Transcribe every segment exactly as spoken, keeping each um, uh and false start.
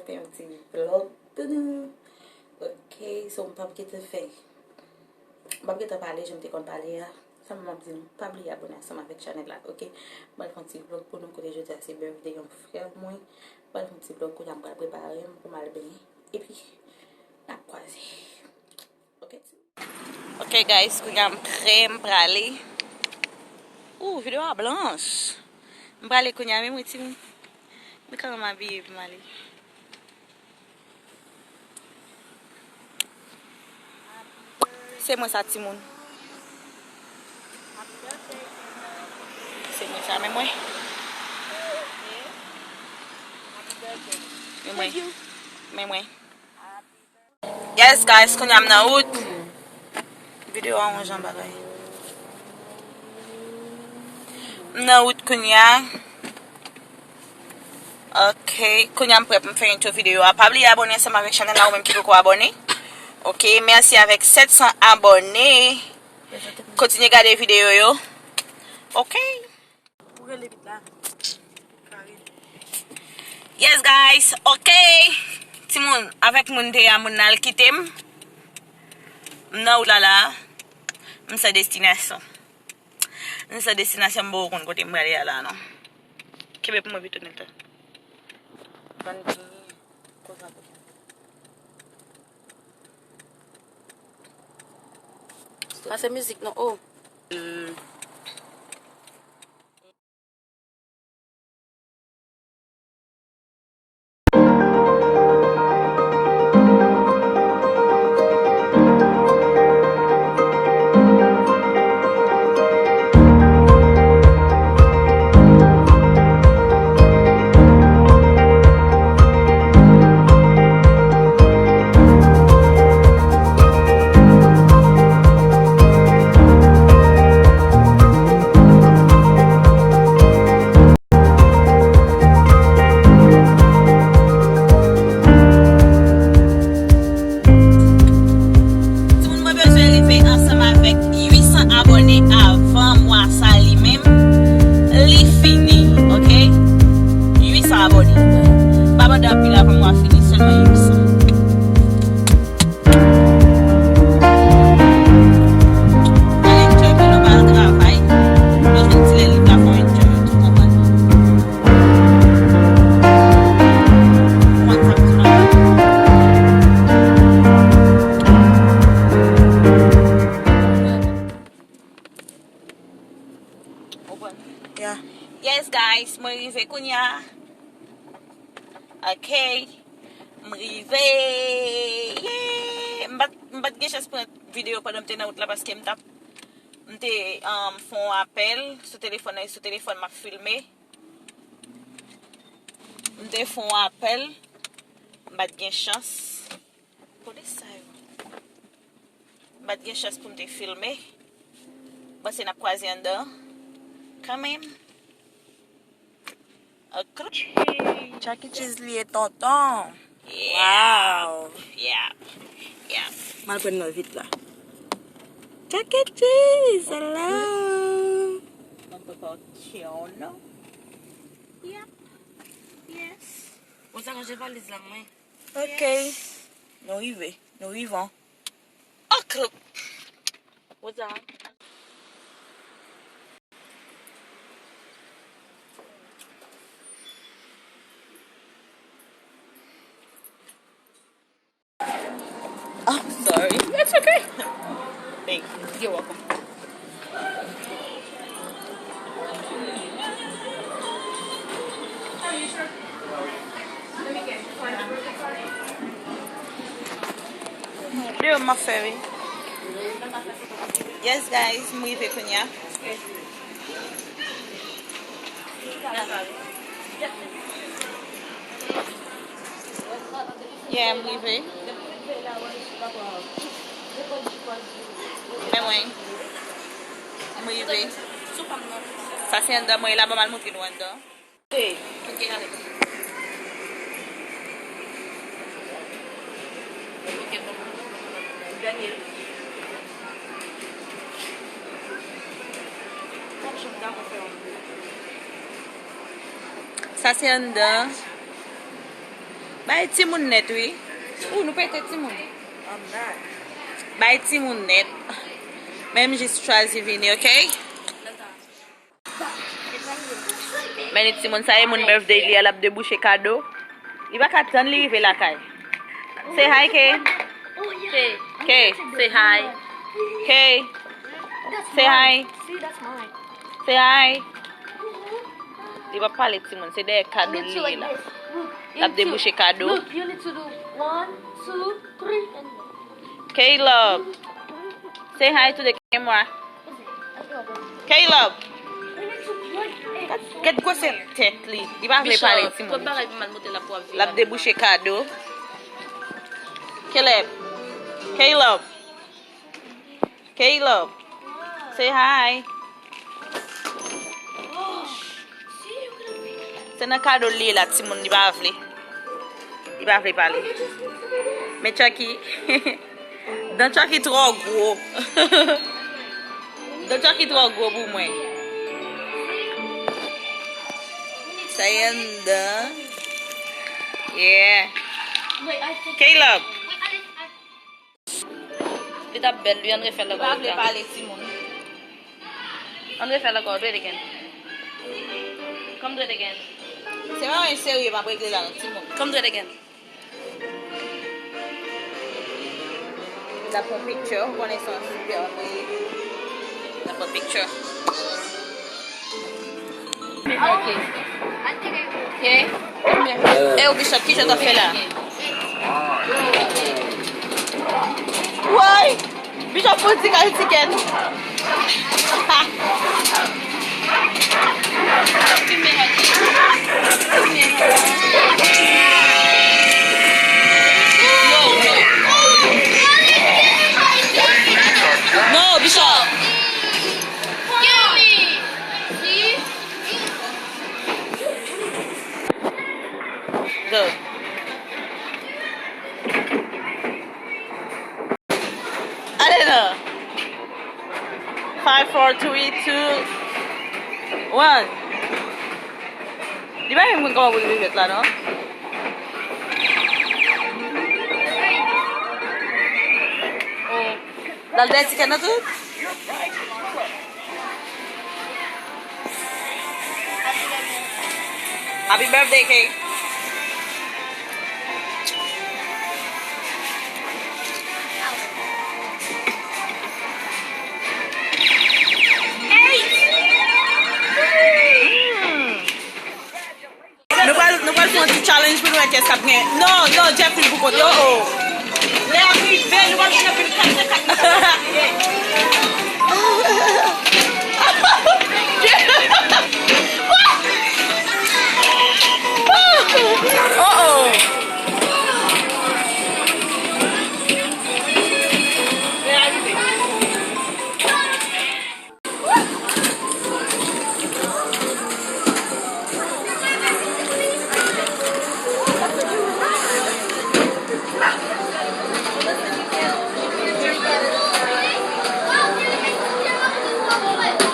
Fè yon ti vlog. Doudou. Ok, so m p ap gentan fè. M p ap gentan pale jan m te konn pale a. Sa m ap di nou, pa bliye abòne ansanm avèk chanèl la, ok? M pral fè yon ti vlog pou nou kote jodi a se birthday yon frè mwen. M pral fè yon ti vlog kounye a m pral prepare m pou m al benyen. Epi, n ap kwaze. Ok? Ok, guys, kounye a m prè, m prale. Ooh, videyo a blanch. M prale kounye a, men mwen timoun. Men kòman m abiye pou m ale. Se mwen sa, timoun. Se mwen sa, men mwen. Men mwen. Men mwen. Yes, guys, kounye a m nan wout. Videyo a yon jan bagay. M nan wout kounye a. Ok, kounye a m prè pou m fè entwo videyo a. Pa bliye abòne ansanm avèk chanèl la, ou menm ki poko abòne. Ok, mèsi avèk sèt san abòne. Kontinye gade videyo yo. Ok. Ou rele vit la. Kare. Yes, guys. Ok. Timoun, avèk moun te a, moun nan al kite m. M nan wout la la. M san destinasyon. M san destinasyon, m poko konn kote m prale a la, non. Kenbe pou mwen pito, Nelton. Ban m di koza pou. Pase mizik, non, oh. Timoun, mwen bezwen rive ansanm avèk uit san abòne avan mwa sa li menm. Li fini, ok? Uit san abòne. Pa mande anpil avan mwa fini, sèlman uit san. Al enjoy, pou nou pa al travay. Nou jwenn ti lè lib la, fè yon enjoy, tout konprann. Ou konn sa m di nou? Ou konprann? Yeah. Yes, guys, mwen rive kounye a. Ok. M rive. Yeah! M pa t, m pa t gen chans pran videyo pandan m te nan wout la paske m t ap, m te, um, fè yon apèl sou telefòn nan, e sou telefòn m ap filme. M te fè yon apèl, m pa t gen chans. Polis sa yo. M pa t gen chans pou m te filme. Panse n ap kwaze anndan kanmenm. Ok. Chuck E. Cheese li ye, tonton. Yeah. Wow. Yeah. Yeah. M al pran nan vit la. Chuck E. Cheese, hello. Mwen poko tchè w non. Yeah. Yes. Bon, sa ranje valiz la, mwen. Ok. Yes. Nou rive. Nou vivan. Ok. What's up? I'm sorry. It's okay. Thank you. You're welcome. Videyo m ap fè, wi. Yes, guys, m rive kounye a. Yeah, m rive. Men mwen, m rive. Sa se anndan mwen, e la ban m al montre nou anndan. Ok, ale. Ok, bon. Dènye. Sa se anndan. Bay timoun nèt, wi. Ou, nou pete timoun. Bay timoun nèt. Men m jis chwazi vini, ok? Men li timoun sa, e moun birthday li a, l ap debouche kado. Li pa ka tann li rive lakay. Say hi, Kay. Kay. Say hi. Kay. Say hi. Say hi. Li pa pale timoun, se dèyè kado li ye la. L ap debouche kado. Caleb, say hi to the camera. Caleb. Gad, gad gwosè tèt li. Li pa vle pale timoun. L ap debouche kado. Caleb. Caleb. Caleb. Say hi. Se nan kado l ye la, timoun, li pa vle. Li pa vle pale. Men Chucky. Dan Chucky twò gwo. Dan Chucky twò gwo pou mwen. Sa y anndan. Yeah. Caleb. Li t ap bèl, wi, ann refè l ankò. Li pa vle pale timoun. Ann refè l ankò, do it again. Come do it again. Se pa yon serye m ap regle la non, timoun. Come do it again. L ap pran picture, ou konnen se yon sipè anmwey. L ap pran picture. Ok. Ok. E ou, Bishop, kijan w ap fè la? Woy! Bishop, pou di kal ticket. No, Bishop. Go. Ale non. Five, four, three, two, one. Li pa menm konn kòman pou li jwèt la non. Oh. L ap dèyè ticket nan tou? Happy birthday, Kay. Mm. Nou pral, nou pral fè yon ti challenge pou nou wè kiyès k ap gen. Non, non, Jeffrey pou kont yo. Oh, oh. Lè ap rive, nou pral gen anpil kat, se kat. Oh, oh.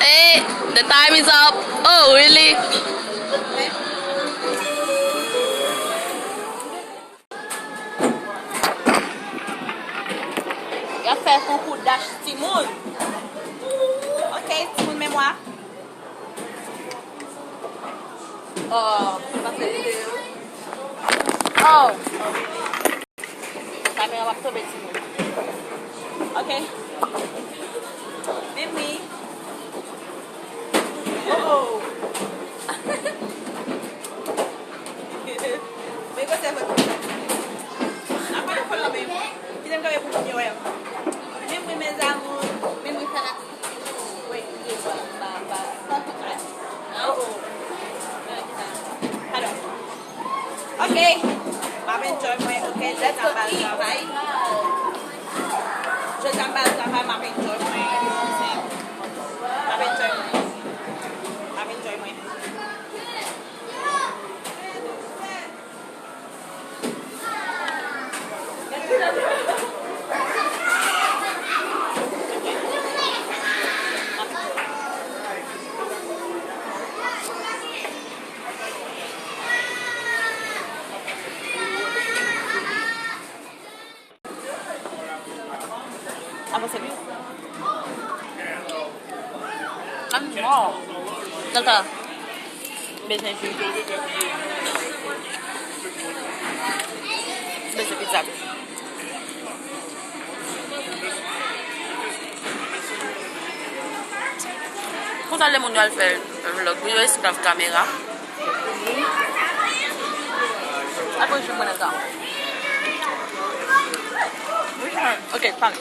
Hey, the time is up. Oh, really? Y ap fè konkou dash timoun. Ok, timoun memwa. Oh, sa se videyo. Oh. Kamera w ap tonbe timoun. Ok. Vin wi. Oh, oh. Men kote fò. N ap pale fò la men. Kite m kanpe pou moun yo wè m. Men wi mes amours. Men wi fanatik. Wi, wi, pa, pa, pa. Oh, oh. Alò. Ok. M ap enjoy mwen, ok, jodi a m pa al travay. Jodi a m pa al travay, m ap enjoy mwen. M ap enjoy mwen. M ap enjoy mwen. Ann mò. Tata. Bezwen jwi. Bezwen pizza tou. Konsa lemonn yo al fè vlog pou yo esklav kamera. Apre jwi mwen nan ta. Ok, thanks.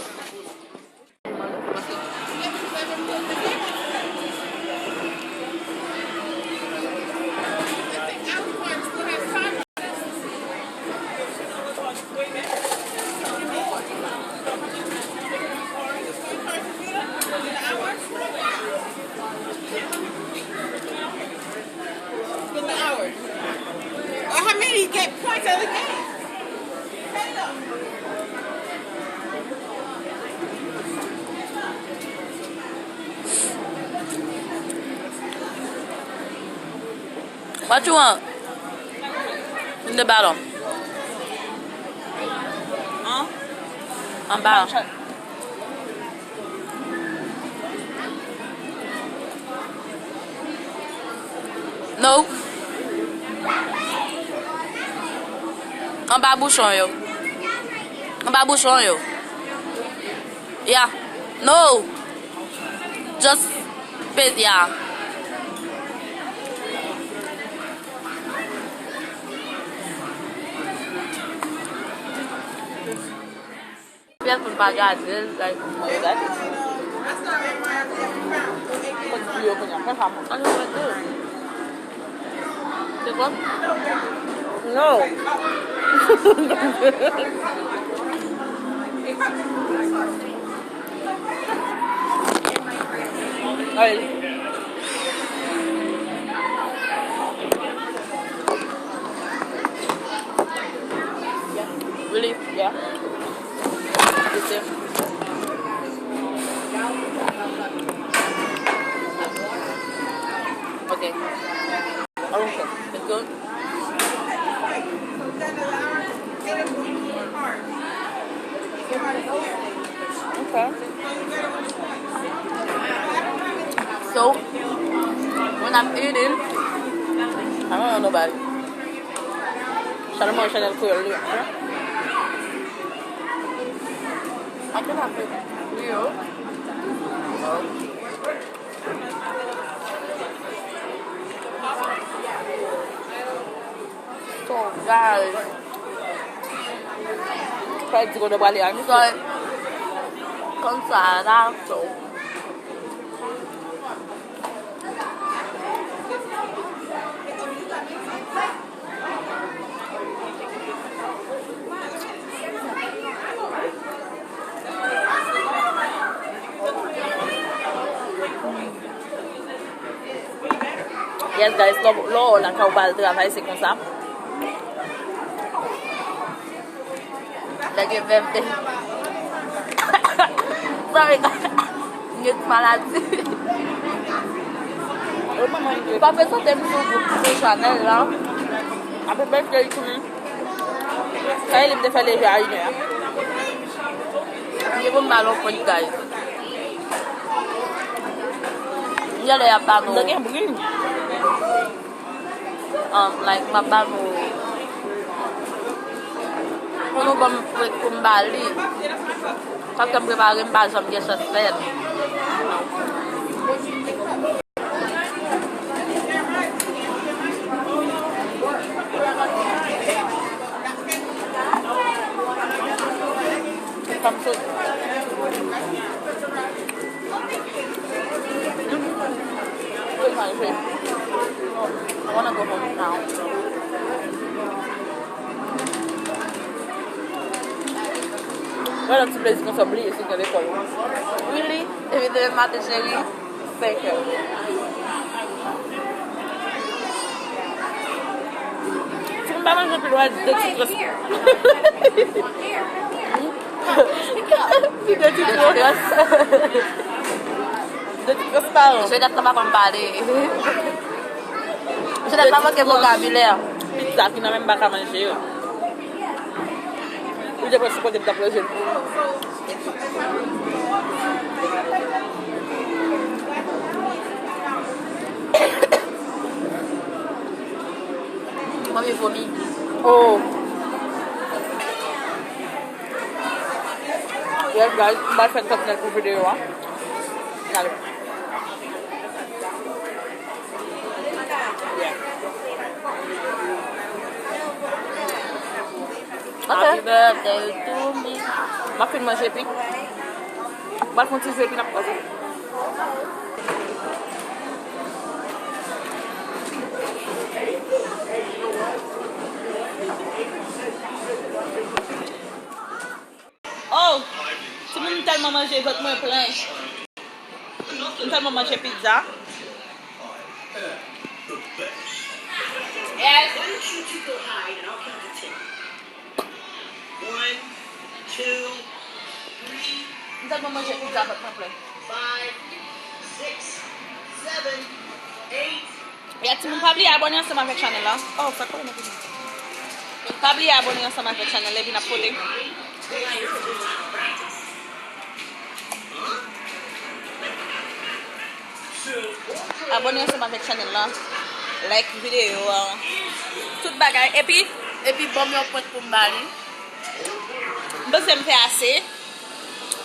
Or how many get points at the game? What you want? In the bottom. Huh? Anba. No. Anba bouchon yo. Anba bouchon yo. Yeah. No. Just pèse, yeah. Pyès moun pa gade l, like, mwen yo gade. Kot di yo kounye a, fè sa mwen. Ann yo gade. Se kwa? No. Ay. Really? Yeah. This is okay. It's good. Okay. So, when I'm eating, I don't know nobody. Chanèl mwen, chanèl kreyòl li. I cannot fit real. So, guys, fè di kote prale a, misye. So, konsa la, so. Yes, guys, lè, lè w lakay ou pa al travay, se konsa. Lè gen vèv de. Sorry, guys. M gen ti maladi. M pa fè sante m sou gwoup sou chanèl la. Apre bèl fèy tounen. Sa e li m te fè leve a inè a. M gen pou m ba l yon prank, guys. M gen lè y ap ba nou. Mwen gen bri. Um, like, m ap ba nou. Pou nou ban m prank pou m ba li. Paske m prepare, m pa janm gen chans fè l. Sa m sot. Mwen manje. I wanna go home now. Wè lòt ti plezi konsa bliye si gen lekòl. Really? Epi demen maten, cheri? Senkè. Si m pa manje anpil, wè de ti trans. De ti trans. De ti transparan. Jodèt la pa konn pale. Jodèt la manke vokabilè. Pizza ki nan men m pa ka manje yo. Ou te pral sou kote m t ap manje l. Vomi. Oh. Yes, guys, m pral fè tòpnèl pou videyo a. Gade. Yeah. Ok. Happy birthday to me. M ap fin manje epi m pral fè yon ti zo epi n ap koze. Oh, timoun, m tèlman manje, vant mwen plen. M tèlman manje pizza. Yes. M tèlman manje pizza, vant mwen plen. Ya, timoun, pa bliye abòne ansanm avèk chanèl la. Oh, sa kole nan figi. Pa bliye abòne ansanm avèk chanèl la, epi n ap pote. Abòne ansanm avèk chanèl la. Like videyo a. Tout bagay. Epi, epi ban m yon pwent pou m ba li. M panse m fè ase.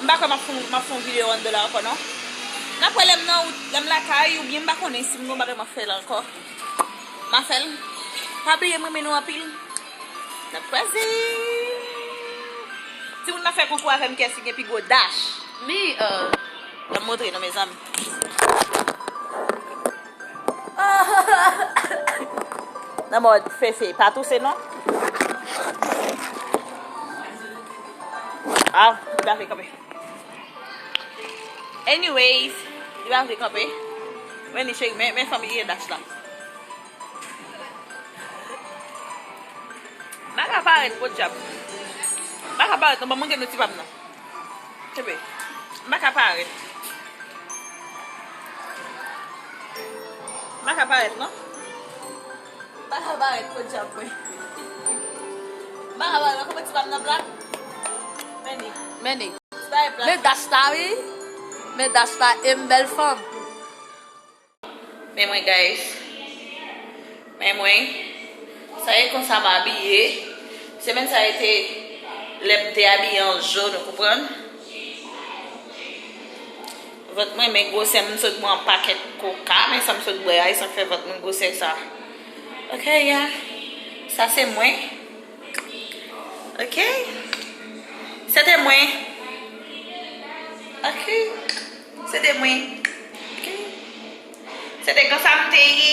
M pa kwè m ap fè, m ap fè yon videyo anndan la ankò, non. N ap wè lè m nan wout, lè m lakay, oubyen m pa konnen si m gen yon bagay m ap fè la ankò. M a fè l. Pa bliye m renmen nou anpil. N ap kwaze. Timoun nan fè konkou avè m kiyès ki gen pi gwo dash. Mi, euh, ban m montre nou, mezanmi. Nan mòd Fefe, pa touse non. Ah, li pa vle kanpe. Anyways, li pa vle kanpe. Men li cheri, men, men fanm li ye dash la. M pa ka parèt, podyab. M pa ka parèt, non, ban mwen gen nou ti pa m nan. Kenbe. M pa ka parèt. M pa ka parèt, non. M pa ka parèt, podyab mwen. M pa ka parèt, non, kòman ti pa m nan plat? Men li. Men li. Ti pa e plat. Men dash la, wi. Men dash la, e m bèl fanm. Men mwen, guys. Men mwen. Sa e konsa m abiye. Semèn sa e te lè m te abiye an jòn, ou konprann? Vant mwen, men gwosè m, m sot bwè yon pakèt koka, men sa m sot bwè a, e sa k fè vant mwen gwosè sa. Ok, ya. Sa se mwen. Ok. Se te mwen. Ok. Se te mwen. Ok. Se te konsa m te ye.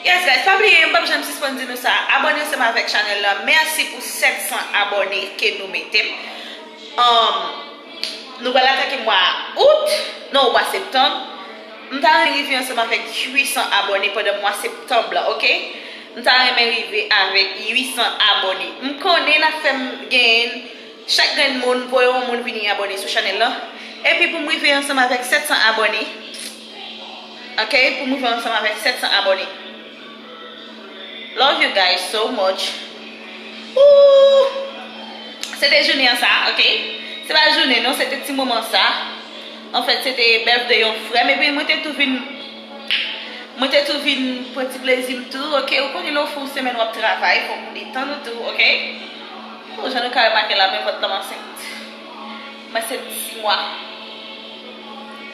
Yes, guys, pa bliye, m p ap janm sispann di nou sa. Abòne ansanm avèk chanèl la. Mèsi pou sèt san abòne ke nou mete m. Um, nou pral atake mwa out. Non, mwa septanm. M ta renmen rive ansanm avèk uit san abòne pandan mwa septanm la, ok? M ta renmen rive avèk uit san abòne. M konnen n ap fè m genyen chak grenn moun, voye yon moun vini abòne sou chanèl la. Epi pou m rive ansanm avèk sèt san abòne. Ok, pou m rive ansanm avèk sèt san abòne. Love you guys so much. Ooh! Se te jounen an sa, ok? Se pa jounen non, se te ti moman sa. Anfèt, se te birthday yon frè m, epi mwen te tou vin, mwen te tou vin pran ti plezi m tou, ok? Ou konnen lè w fin yon semèn w ap travay, fòk ou detann ou tou, ok? Oh, jan nou ka remake la, men vant la m ansent. M ansent sis mwa.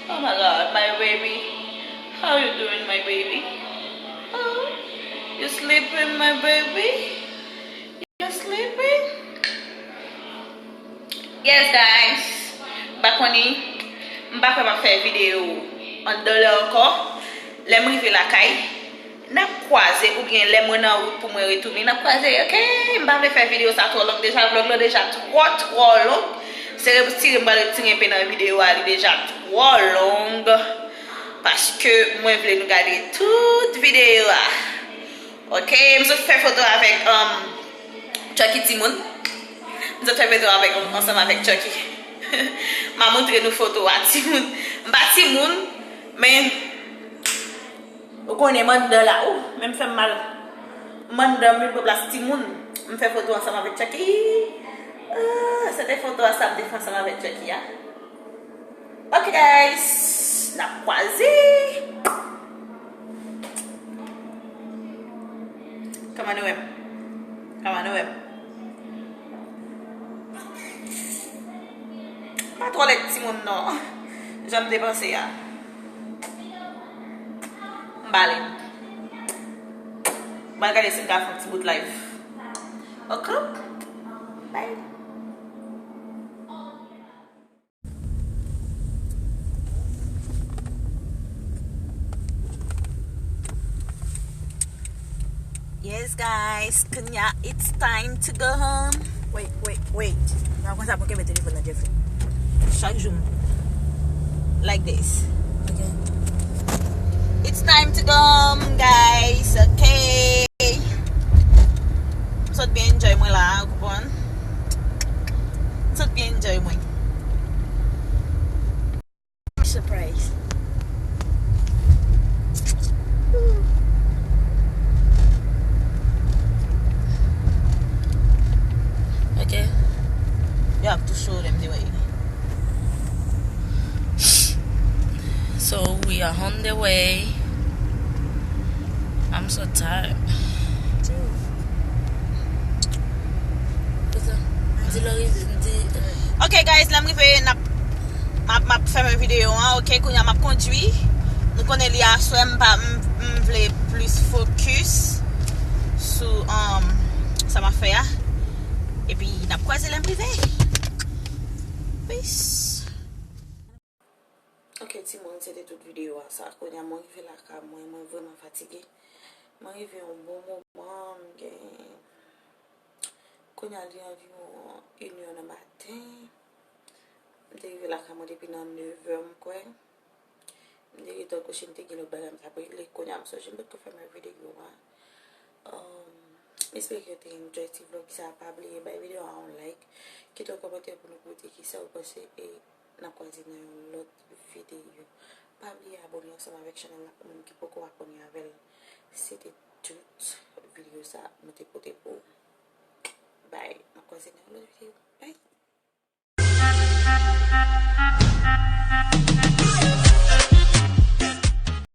Oh my God, my baby. How you doing, my baby? Oh, you sleeping, my baby? You sleeping? Yes, guys. M pa konnen, m pa kwè m ap fè videyo anndan la ankò. Lè m rive lakay, n ap kwaze, oubyen lè mwen nan wout pou mwen retounen, n ap kwaze, ok? M pa vle fè videyo sa twò long deja, vlòg lan deja twò, twò long. Se retire m pral retire enpe nan videyo a, li deja twò long. Paske mwen vle nou gade tout videyo a. Ok, m sot fè foto avèk, um, Chucky timoun. M sot fè foto avèk, ansanm avèk Chucky. M a montre nou foto a timoun. M pa timoun, men ou konnen m anndan la. Ou, men m fè m mal. M anndan, m vin pran plas timoun. M fè foto ansanm avèk Chucky. Ah, se te foto a sa m te fè ansanm avèk Chucky a. Ok, guys, n ap kwaze. Ka mande wè m. Ka mande wè m. M pa twò lèd timoun non. Jan m te panse a. M bale. M al gade si m ka fè yon ti bout live. Ok? Bye. Yes, guys, Kenya, it's time to go home. Wait, wait, wait. Nan konsa pou kenbe telefòn nan Jeffrey. Chak jou. Like this. Okay. It's time to go home, guys. Okay. M sot byen enjoy mwen la, ou konprann? M sot byen enjoy mwen. Surprise. Okay. You have to show them the way. So we are on the way. I'm so tired. Di lò rive, m di. Ok, guys, lè m rive, n ap, m ap, m ap fèmen videyo an, ok? Kounye a m ap kondwi. Nou konnen li aswè, m pa, m, m vle plis fokis sou, um, sa m ap fè a. Epi, n ap kwaze lè m rive. Peace. Ok, timoun, se te tout videyo a sa. Kounye a, mwen rive lakay mwen, mwen vrèman fatige. Mwen rive yon bon moman, m gen, kounye a, li anviwon inè nan maten. M te rive lakay mwen depi nan nevè, m kwè. M te gentan kouche, m te gen lòt bagay m t ap regle. Kounye a, m sonje m potko fèmen videyo a. Um, m espere ke w te enjoy ti vlog sa. Pa bliye bay videyo a yon like, kite yon kòmantè pou nou koute kisa w panse, e n ap kwaze nan yon lòt videyo. Pa bliye abòne ansanm avèk chanèl la pou moun ki poko abòne avè l. Se te tout videyo sa nou te pote pou ou. Bye. N ap kwaze nan yon lòt videyo. Bye.